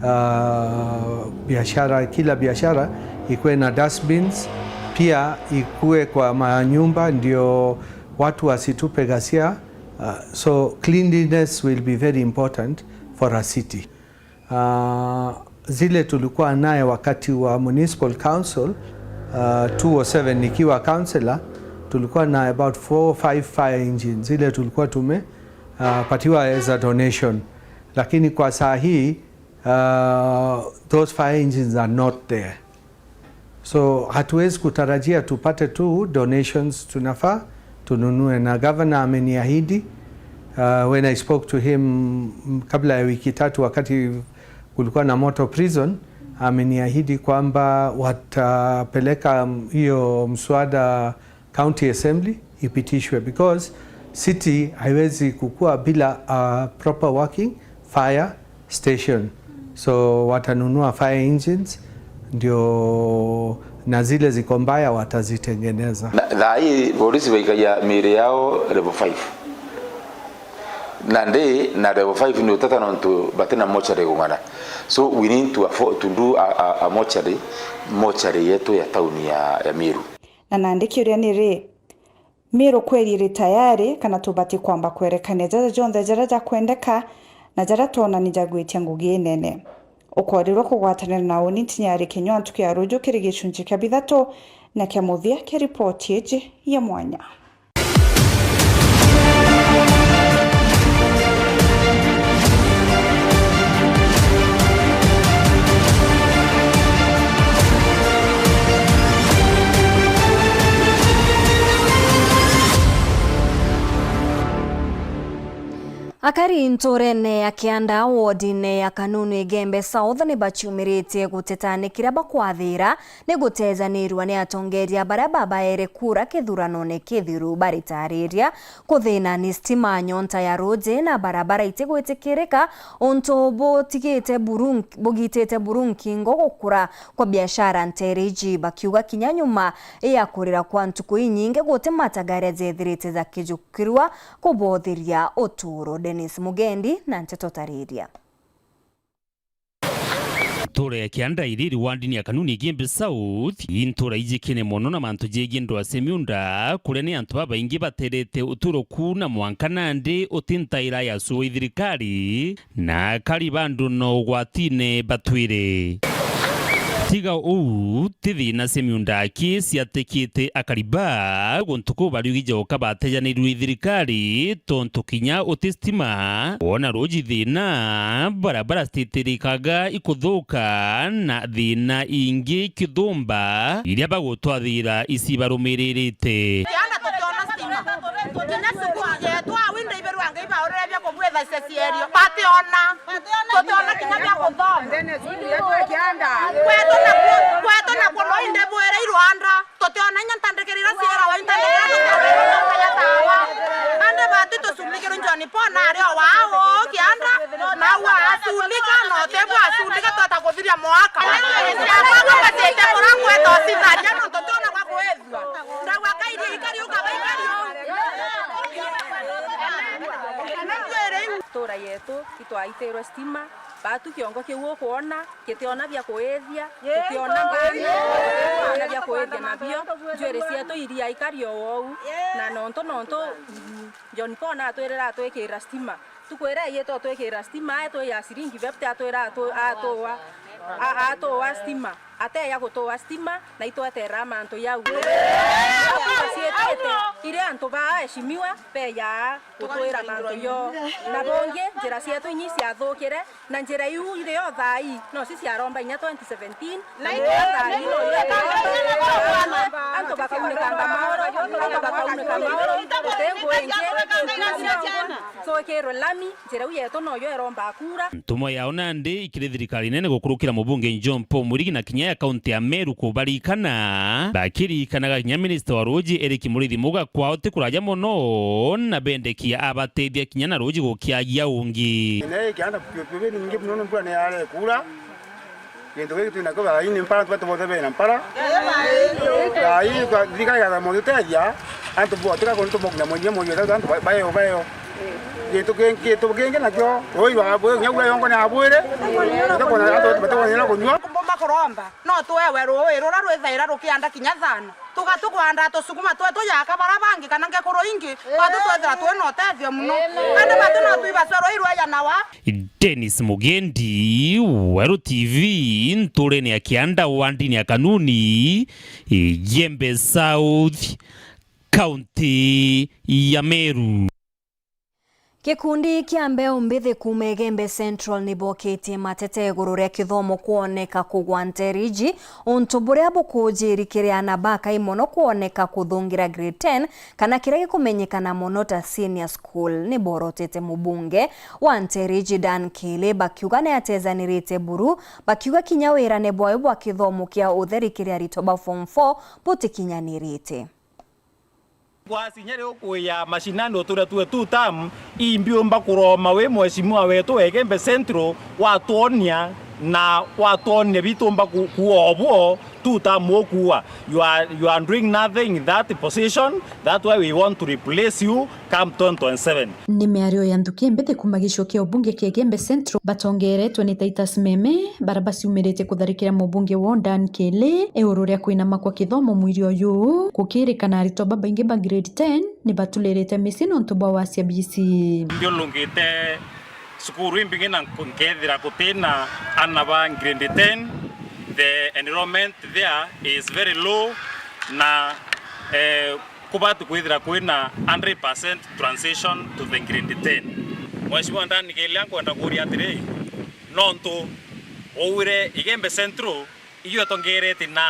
ah, biashara, kila biashara ikuwe na dustbins, pia ikuwe kwa manyumba, ndio watu wasitupe ghasia. Ah, so cleanliness will be very important for a city. Ah, zile tulikuwa naye wakati wa municipal council, ah, two oh seven nikiwa councillor, tulikuwa na about four, five fire engines zile tulikuwa tume, ah, patiwa as a donation, lakini kwa saa hii, ah, those fire engines are not there. So hatuwezi kutarajia tupate tu donations, tunafaa tununue, na governor ameniahidi, uh, when I spoke to him, mm, kabla ya wiki tatu wakati kulikuwa na moto prison, ameniahidi kwamba watapeleka, mm, hiyo mswada county assembly ipitishwe, because city haiwezi kukua bila a proper working fire station. So watanunua fire engines ndio, na zile ziko mbaya watazitengeneza. Na thaa hii polisi baikagia miiri yao level five. Na ndi na level five ni utata nontu batina mortuary kung'ana. So we need to afford to do a, a, a mortuary, mortuary yetu ya tauni ya, ya Meru. Na nandi kiuria ni ri, Meru kweri iri tayari, kana tubati kwamba kwerekania jaja jonthe jaria jakwendeka na jaria twona ni jagwitia ngugi inene? Ukorirwe kugwatanira na uni ntinyari kinywa ntuku ya ruju kiri gicunci kia bithatu na kia muthia kia ripoti iji ya mwanya. Akari nturene ya Kianda, wodine ya Kanunu Igembe South, ni baciumiritie guteta ni kiria bakwathira ni gutejanirua ni atongeria baria babaere kura kithuranone kithiru baritariria kuthina ni stima, nyonta ya ruji na barabara itigwitikirika, untu butigite buru nk-, bugitite buru nkingo gukura kwa biashara ntere iji, bakiuga kinya nyuma ya kurira kwa ntuku inyingi guti matagaria jethirite jakijukirua kubothiria uturo. Dennis Mugendi na nteto tariria. Ntura ya Kianda iri wardini ya Kanunu Igembe South, i ntura ijikene mono na mantu jegie ndwaa cia miunda, kuria ni antu babaingi baterete uturo ku na mwanka nandi uti ntaira ya cua i thirikari, na akari bandu no ugwatine batwire. Tiga uu, ti thina cia miunda aki ciatikite akari ba guntu kuu bariugi joka batejanirue i thirikari, tontu kinya uti stima, wona ruji thina, barabara cititirikaga ikuthuka, na thina ingi kithumba iria bagutwathira ici barumiririte. Kianda tutiona stima. Kinya cukuru yetu, a winda iberwa Ngai baurire bia kubwitha cecierio. Bationa. Tutiona kinya bia kuthoma. Kwetu nakuo, kwetu nakuo no inde bwire i Rwanda. Tutiona inya ntandikiri iria ciirawa, intandikiri iria ciirawa. Ande batu tucumbikirwe John Paul na ari o wao Kianda, na ua acundika, na utebwa acundika, twata kuthiria mwaka. Baba batite kura kweta ocitharia, nontu tiona gwa kwithua. Ndauga kairi ikari ukaba ikari. Ntuura yetu itwaitirwe stima, batu kiongo kiu ukwona, gitiona bia kuithia, gitiona mbani, gitiona bia kuithia nabio, njuiri cietu iria ikari o ou. Na nontu, nontu, mm, John Paul natwirira atwikira stima. Tukwira yietu twikira stima, ae twi ya ciringi fifty atwira atu-, atuwa, a-, atuwa stima. Ateya gutua stima na itweterera mantu jau. Ciitite iri antu ba aheshimiwa beya gutwira mantu jo. Na bungi, njira cietu inyi ciathukire, na njira iu iri o thaa ii, no cio ciaromba inya twenty seventeen, na inya thaa ii no cio ciaromba. Antu bakaunikanga maoro, antu bakaunika maoro, guti nguu ingi, cukuru ciongwa, cwikirwe lami, njira iu yetu noyo iromba kuura. Ntumwa yao nandi ikiri thirikari nene gukurukira mubunge John Paul Mwirigi na kinya ya kaunti ya Meru kubarikana, bakiririkanaga kinya minista wa ruuji Eric Muriithi Muga kwao ti kuraja mono, na bendekia abatethia kinya na ruuji gukiagia ungi. Ine ikianda piu piu ni nyingi mono, mbura ni yare kuura. Gintu giki twina kio thaa ii ni mpara, antu batu bonthe bena mpara. Thaa ii kwa thirikari igatha mututethia, antu botika kuntu mokina mwenye mwenye antu bayo bayo. Gintu kingi, gintu kingi nakio, rui rwa bwe, nyau ya yongo ni abwire. Tutakona antu batu batu kunyua. Kumbo makuromba, no tuewe rui rura rwithaira rukianda kinya thano. Tugatugwanda tusukuma twetu jaka bara bangi kana ngekuru ingi, batu twethira twina utethio mono. Kandi batu no twibacwe rui rweja nawa. Dennis Mugendi, Weru T V, nturene ya Kianda, wandini ya Kanuni, Igembe South, kaunti ya Meru. Gikundi kia mbeu mbithi kuuma Igembe Central ni bokitie mateta iguru ria kithomo kwoneka kugwa Nteriji, untu buria bukujiri kiri aana bakai mono kwoneka kuthungira grade ten, kana kiria gikumenyekana mono ta senior school. Ni borotete mubunge wa Nteriji Dan Kili bakiuga ni atezanirite buru, bakiuga kinya wirane bwayo bwa kithomo kia utheri kiri aritwa ba form four butikinyanirite. Gwasinya riu kuya mashinani uturia tue two term, imbiumba kuroma wi mheshimiwa wetu wa Igembe Central, watwonia na watwonia bitumba ku-, kuua obwo two term ukuua. You are, you are doing nothing in that position. That's why we want to replace you come twenty twenty-seven. Ni miario ya nthuki mbithi kuuma gicigo kia ubunge kia Igembe Central, batongeretwe ni Titus Meme, bara baciumirite kutharikira mubunge wao Dan Kili, iguru ria kwinama kwa kithomo mwiri uyu, gukirikana aritwa babaingi ba grade ten ni batulirite micii nontu bwa wasia bisi. Nthiururukite cukuru imbingi na nku-, nkethira gutina aana ba grade ten, the enrollment there is very low, na, eh, kubati kwithira kwina hundred percent transition to the grade ten. Mheshimiwa Dan Kili, nkwenda kuuria atiri, nontu waugire Igembe Central iyo itongeretie na,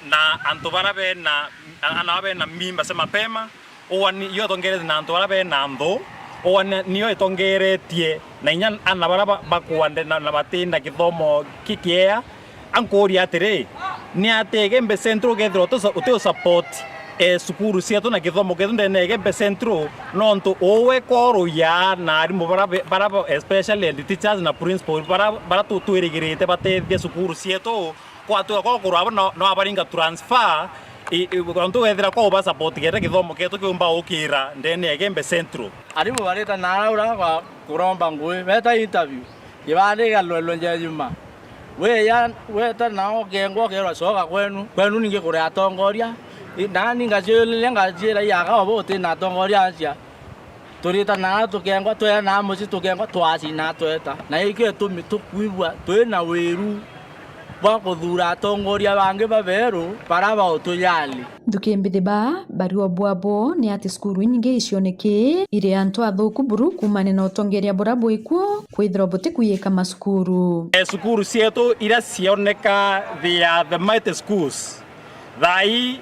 na antu bara bena, ana bara bena mimba cia mapema, ugwa ni, iyo itongeretie na antu bara bena nthu, ugwa ni, niyo itongeretie na inya ana bara ba-, bakua nde-, na, na batina kithomo kikiea. Ankuuria atiri, ni atia Igembe Central ukethirwa uti-, uti usupport, eh, cukuru cietu na kithomo kietu ndene ya Igembe Central, nontu uwe koruya na arimu bara be-, bara ba-, especially head teachers na principal bara, bara tu-, twirigirite batethie cukuru cietu, kwatuga ko kurwa abo no, no abaringa transfer, i, i, nontu wethira ko uba support kenda kithomo kietu kiumba ukira ndene ya Igembe Central. Arimu barita na araura kwa kuromba ngui, beta interview, kibandika lwelo njejuma. Weya, weta nao ukengwa, ukerwa, "Coka kwenu, kwenu ningi kuri atongoria." I, nani ngaciuria, ngaciira, "Yaka obo uti na atongoria acia?" Turitanaga tukengwa, tweanaa mucii tukengwa, twacina tweta. Na iki gitumi tukwigua twi na wiru bwa kuthuura atongoria bangi babeeru bara bautujali. Nthuki mbithi baa, bari o bwabo ni ati cukuru inyingi icioneki iri antu athuku buru kuumania na utongeria bura bwikuo, kwithirwa butikwiyika macukuru. Eh, cukuru cietu iria cioneka, they are the mighty schools. Thaa ii,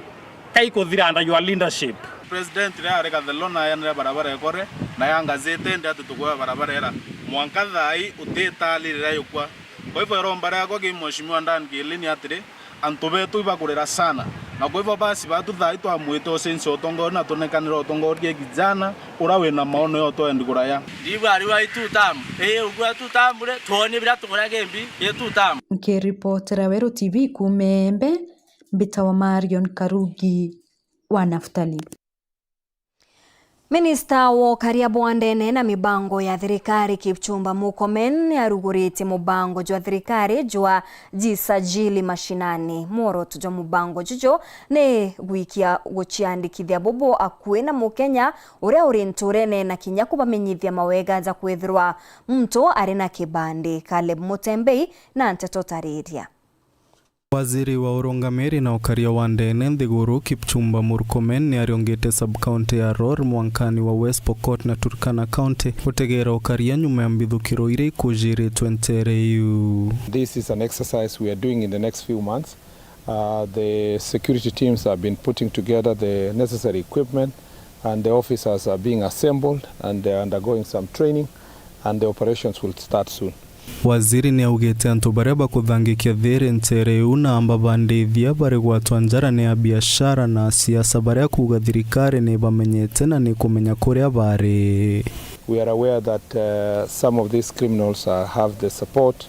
kai kuthira under your leadership. President riria ari Gathelona, ayanire barabara ikore, na yangazite ndi ati tukwea barabara era. Mwanka thaa ii utitalirira yukwa. Kwa hivyo, iromba riakwa ki Mheshimiwa Dan Kili ni atiri, antu betu ibakurira sana. Na kwa hivyo basi, batu thaa ii twamwite ucenjie utongoria na tunekanire utongoria kijana uria wina maono ya utwendi kuraya. Ndibwa ariwa i two term. Ii, ugua two term ri, twoni biria tukuria kimbi, i two term. Nkiripotera Weru T V kuuma Embe, mbitawa Marion Karugi wa Naftali. Minista wa ukaria bwa ndene na mibango ya thirikari Kipchumba Murkomen ni arugurite mubango jwa thirikari jwa Jisajili Mashinani. Mworoto jwa mubango juju ni gwikia guciandikithia bubu akui na Mukenya uria uri nturene na kinya kubamenyithia mawega ja kwithirwa muntu ari na kibandi. Caleb Mutembei na nteto tariria. Waziri wa urungamiri na ukaria wa ndene nthiguru, Kipchumba Murkomen, ni ariongete sub-county ya Ror mwankani wa West Pokot na Turkana County gutegera ukaria nyuma ya mbithukiro iria ikujiritwe ntere iu. This is an exercise we are doing in the next few months. Uh, the security teams have been putting together the necessary equipment and the officers are being assembled and they are undergoing some training and the operations will start soon. Waziri ni augite antu baria bakuthangikia thiri ntere iu na amba bandithia bari gwatwa njara ni a biashara na asiasa baria kuuga thirikari ni bamenyete na ni kumenya kuria bari. We are aware that, uh, some of these criminals, uh, have the support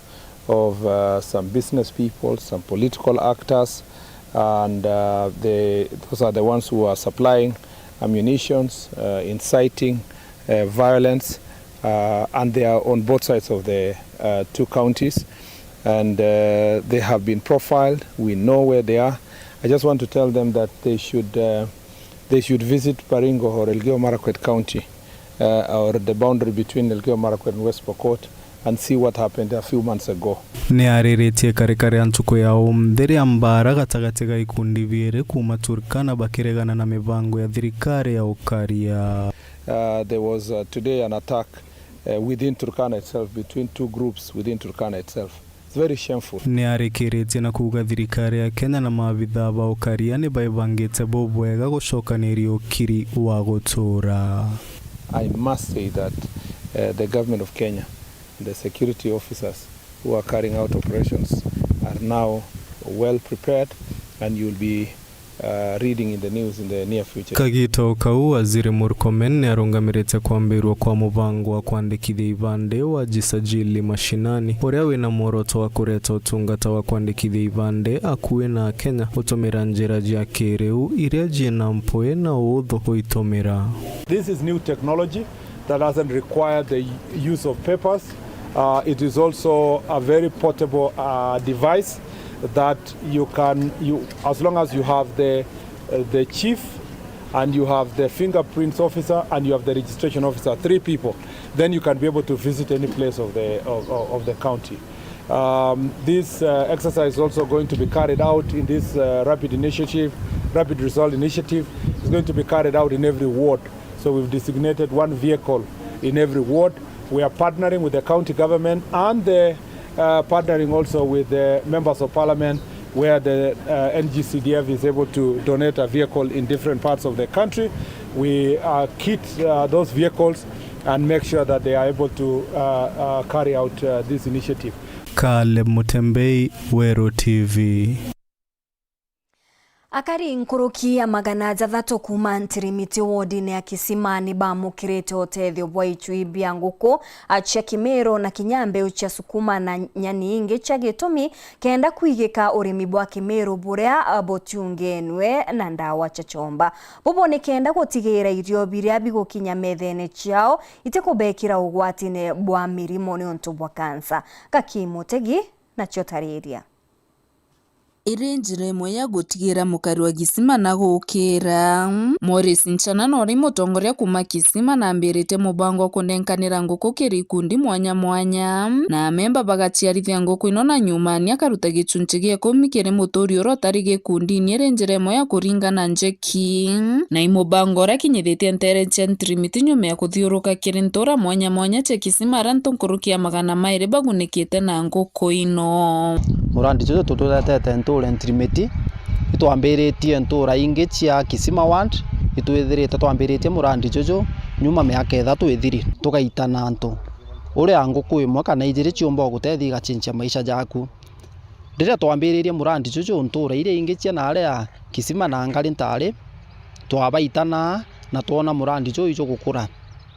of, uh, some business people, some political actors, and, uh, they, those are the ones who are supplying ammunitions, uh, inciting, uh, violence, uh, and they are on both sides of the, uh, two counties, and, uh, they have been profiled. We know where they are. I just want to tell them that they should, uh, they should visit Baringo or Elgeyo Marakwet County, uh, or the boundary between Elgeyo Marakwet and West Pokot and see what happened a few months ago. Ni ariritie karikari ya ntuku ya umunthi ria mbaara gatagati ga ikundi biiri kuuma Turkana bakiregana na mibango ya thirikari ya ukaria. Uh, there was, uh, today an attack, uh, within Turkana itself, between two groups within Turkana itself. It's very shameful. Ni arikiritie na kuuga thirikari ya Kenya na maabithaa ba ukaria ni baibangite bubwega gucokaniria ukiri wa gutuura. I must say that, uh, the government of Kenya and the security officers who are carrying out operations are now well prepared and you will be, uh, reading in the news in the near future. Kagita o kau, Waziri Murkomen ni arungamirite kwambirua kwa mubango wa kwandikithia ibande wa Jisajili Mashinani, uria wina mworoto wa kureta utungata wa kwandikithia ibande akui na Akenya gutumira njira cia kiriu iria ciina mpwi na uuthu guitumira. This is new technology that doesn't require the use of papers. Uh, it is also a very portable, uh, device that you can, you, as long as you have the, uh, the chief and you have the fingerprints officer and you have the registration officer, three people, then you can be able to visit any place of the, of, of, of the county. Um, this, uh, exercise is also going to be carried out in this, uh, rapid initiative, rapid result initiative. It's going to be carried out in every ward. So we've designated one vehicle in every ward. We are partnering with the county government and the, uh, partnering also with the members of parliament where the, uh, N G C D F is able to donate a vehicle in different parts of the country. We, uh, kit, uh, those vehicles and make sure that they are able to, uh, uh, carry out, uh, this initiative. Caleb Mutembei, Weru T V. Akari nkuruki ya magana jathatu kuuma Ntirimiti wodine ya Kisima ni baamukirite utethio bwa icui bia nguku cia kimiru na kinya mbeu cia sukuma na nyani ingi cia gitumi kenda kwigika urimi bwa kimiru buria butiungenwe na ndawa cia chomba. Bubu ni kenda gutigira irio biria bigukinya methene ciao itikubekira ugwatine bwa mirimo niuntu bwa kansa. Gaki Mutegi nacio tariria. Iri njira imwe ya gutigira mukari wa Kisima na gukira. Morris Nchana na uria mutongoria kuuma Kisima na ambirite mubango wa kunenkanira nguku kiri ikundi mwanya mwanya, na amemba bagaciarithia nguku ino na nyumani akaruta gichunchi gia ikumi kiri muturi uria utari gikundini iri njira imwe ya kuringa na njeki. Na i mubango uria akinyithitie ntere cia Ntirimiti nyuma ya kuthiuruka kiri ntura mwanya mwanya cia Kisima aria antu nkuruki ya magana mairi bagunikite na nguku ino. Murandi juju tuturetete ntura Ntirimiti, itwambiritie ntura ingi cia Kisima Ward, itwithirite twambiritie murandi juju nyuma miaka ithatu ithiri, tugaitana antu. Uria nguku imwe kana ijiri ciumba gutethia igachinchia maisha jaku. Riria twambiririe murandi juju, ntura iria ingi cia naaria Kisima na Ngari ntaari, twabaitana na twona murandi juu jugukura.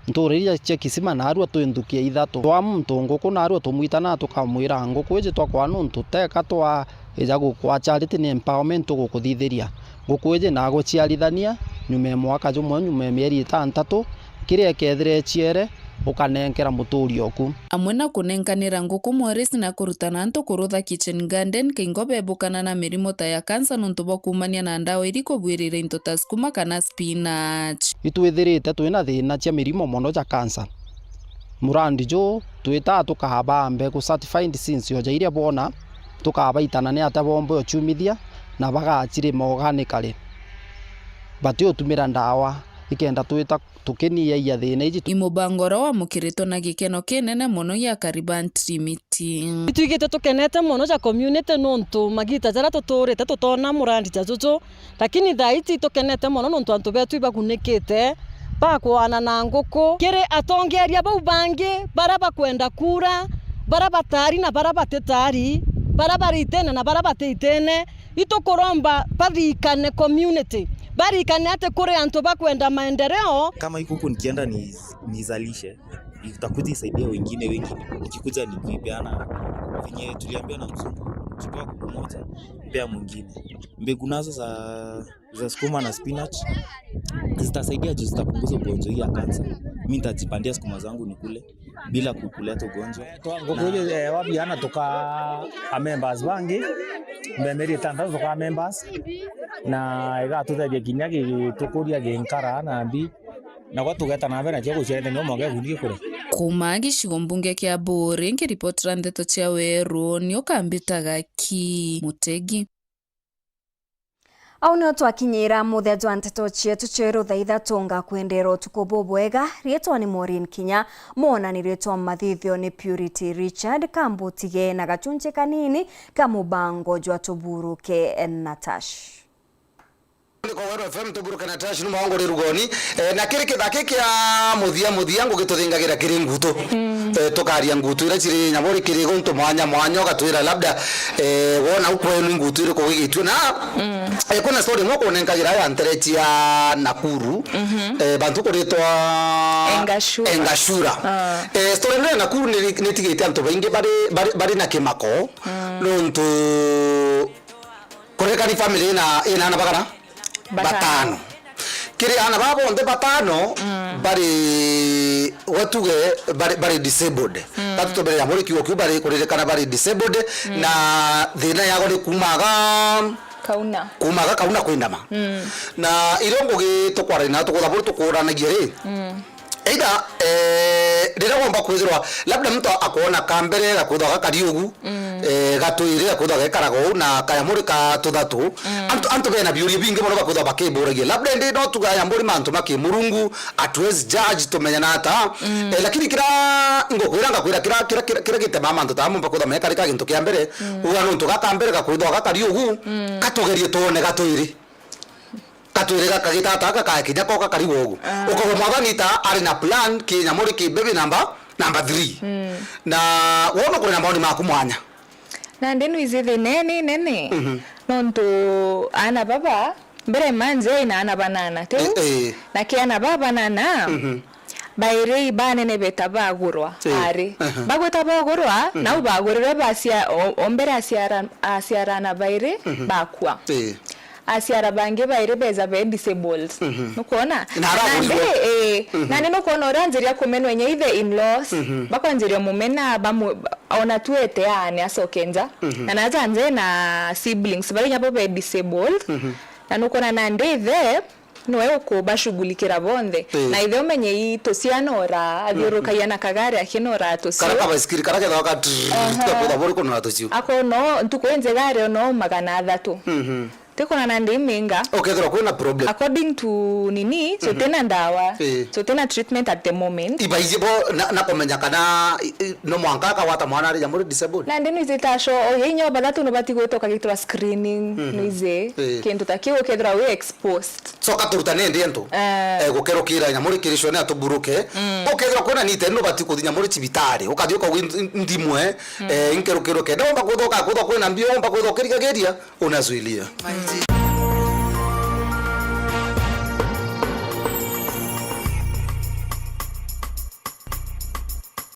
Ntura iria cia Kisima naarua twi nthuki ya ithatu. Twa muntu nguku naarua tumwitana tukamwira, nguku iji twakwa nuntu teka twa ija gukwa charity ni empowerment tugukuthithiria. Nguku iji naguciarithania nyuma ya mwaka jumwe, nyuma ya mieri itantatu, kiria ikethira iciere, ukanenkera muturi oku. Amwe na kunenkanira nguku Morris na kurutana antu kurutha kitchen garden, kaingo bebukana na mirimo ta ya kansa nuntu bwa kuumania na ndawa iri kubwirira into ta sukuma kana spinach. Itwithirite twina thina cia mirimo mono ja kansa. Murandi juu twitaa tukaabambe ku certified since o ja iria bwona, Tukabaitana ni atia bombe uciumithia na bagacirima organically, batiutumira ndawa, ikenda twita tukinyiaia thina iji. I mubango uria wamukiritwe na gikeno kinene mono gia Karibantri Meeting. Itwigite tukenete mono ja community nontu magita jaria tuturite tutona murandi ja juju, lakini thaa iji tukenete mono nontu antu betu ibagunikite, bakwana na nguku. Kiri atongeria bau bangi baria bakwenda kura, baria batari na baria batitari, baria bari itene na baria bati itene, itukuromba baririkane community, baririkane ati kuri antu bakwenda maendeleo. Kama iko huku nikienda ni-, nizalishe, itakuja isaidia wengine wengi. Nikikuja nikipeana, venye tuliambiwa na mzungu, ukipewa kuku moja, pea mwingine. Mbegu nazo za, za sukuma na spinach zitasaidia juu zitapunguza ugonjwa hii ya kansa. Mi nitajipandia sukuma zangu nikule bila ku-, kuleta ugonjwa. Twa nguku iji, eh, wabiana tuka a members bangi, mbemeri itantatu tuka a members, na igatutethia kinya gitukuria ginkara na mbi, na gwa tugeta na mbere nacio guciarithania mwanka gikundi gikure. Kuuma gicigo mbunge kia Buuri, nkiripotera ndeto cia Weru, ni ukambitaga ki Mutegi. Au nio twakinyira muthia jwa nteto cietu cia Weru thaa ithatu. Ngakwendera utuku bubwega. Riitwa ni Maureen Kinya, mwonani riitwa mathithio ni Purity Richard. Kambutige na gachunchi kanini ka mubango jwa Tuburuke na Tash. Niko Weru F M, Tuburuke na Tash, numa wangu ri rugoni. Eh, na kiri kithaki kia muthia muthia ngugituthingagira kiri ngutu. Eh, tukaria ngutu iria ciri nyamuri kiri guntu mwanya mwanya, ugatwira labda, eh, wona u kwenu ngutu iriku wigitue. Na, eh, kwina story imwe kunenkagira ya nterechi ya Nakuru. Eh, bantu kuritwa Engashura. Engashura. Eh, story ino ya Nakuru ni, nitigite antu baingi bari, bari, bari na kimako. Nontu kuririkani family ina, ina ana bagana? Batano. Batano. Kiri ana baba bonthe batano, bari, gwe tuge, bari, bari disabled. Gatutumire nyamuri kiugo kiu, bari kuririkana bari disabled, na thina yao ni kuumaga Kauna. Kuumaga Kauna kwindama. Na irio ngugi tukwaranagia na tukutha buri tukuranagia ri, either, eh, riria womba kwithirwa, labda muntu akoona ka mbere gakwithwa gakari ugu, eh, gatwiri gakwithwa gekaraga uu, na kanyamuri ka tuthatu. Antu, antu bena biuria bingi mono bakwithwa bakiburagia. Labda indi no tuga nyamuri mantu ma kimurungu, hatuwezi judge, tumenya na ata. Eh, lakini kira ngukwira, ngakwira kira, kira, kira, kira gitemaa mantu ta mumba kwithwa mekarika gintu kia mbere, uga nontu gaka mbere gakwithwa gakari ugu, gatugerie twone gatwiri. Katwire gaka gitata gaka kinya ko gakari wogu. Ukauga mwathani ta ari na plan ki nyamuri ki baby number, number three. Na wona kuri na maoni maku mwanya. Nandi nwiji thina inene. Nontu ana baba, mbere manje ina ana banana, tiu? Eh, eh. Na ki ana baba banana, bairi banene beta bagurwa, ari. Bagweta bagurwa, nau bagurirwe bacia-, o, o mbere aciara, aciara ana bairi, bakua. Eh. Aciara bangi bairi beja be disabled. Nukwona? Na aragurirwe. Nandi, eh, nandi nukwona uria anjiria kumenwa inya ithe in-laws, bakwanjiria mumena, bamu-, ona tu ete aane acoke nja. Na naja nja ena siblings, bari inya bo be disabled. Na nukwona nandi ithe, niwe ukubashughulikira bonthe. Eh. Na ithe umenye i tuciana ora, athiurukagia na kagari akinora tucio. Kara kabaisikiri, kara kethagwa ka trrrr, tukakwitha buri kunora tucio. Akona ntuku injega ari ona magana athatu. Tikona nandi iminga. Ukethirwa kwina problem. According to nini, tutina ndawa. Eh. Tutina treatment at the moment. Ibaiji bo na, na kumenya kana, i, i, no mwanka akagwata mwana ari nyamuri disabled. Nandi nwiji ta sho, oye inya bathatu nubati gwita ukagitwa screening, nwiji. Eh. Kintu ta kiu ukethirwa wi exposed. So, ka turutane ndi antu, eh, gukerukira nyamuri kiricone atuburuke. Ukethirwa kwina nite nubati kuthi nyamuri cibitari, ukathi ukauga ndimwe, eh, inkerukirwe kenda umba kwithwa, ukakwithwa kwina mbio, umba kwithwa ukirigagiria, unazuilia.